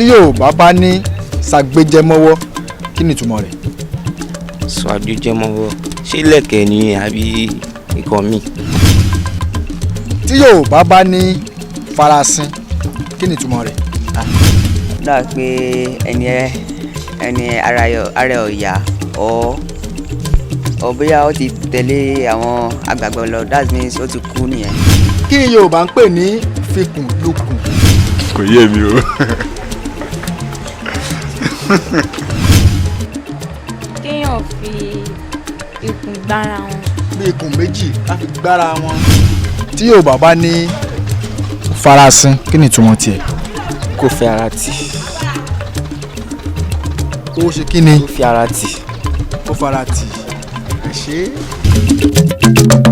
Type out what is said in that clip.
Yorùbá bá ní ṣàgbéjẹmọ́wọ́, kí ni ìtumọ̀ rẹ̀? Sọ àgbéjẹmọ́wọ́, ṣé lẹ̀kẹ̀ ni àbí nǹkan míì? Tí Yorùbá bá ní farasin, kí ni ìtumọ̀ rẹ̀? Dáa pé ẹni ẹ ẹni ara ẹ ò yá ọ bóyá ó ti tẹ̀lé àwọn àgbààgbà lọ, that means ó ti kú nìyẹn. Kí ni Yorùbá ń pè ní fikùn lukùn? Kò yé mi o. Kéèyàn fi ikùn gbára wọn. Bí ikùn méjì ká fi gbára wọn. Tí Yorùbá bá ní farasin, kí ni ìtumọ̀ tiẹ̀? Kó fi ara tì. Kó ṣe kí ni? Kó fi ara tì. Kó fara tì. Ẹ ṣe é.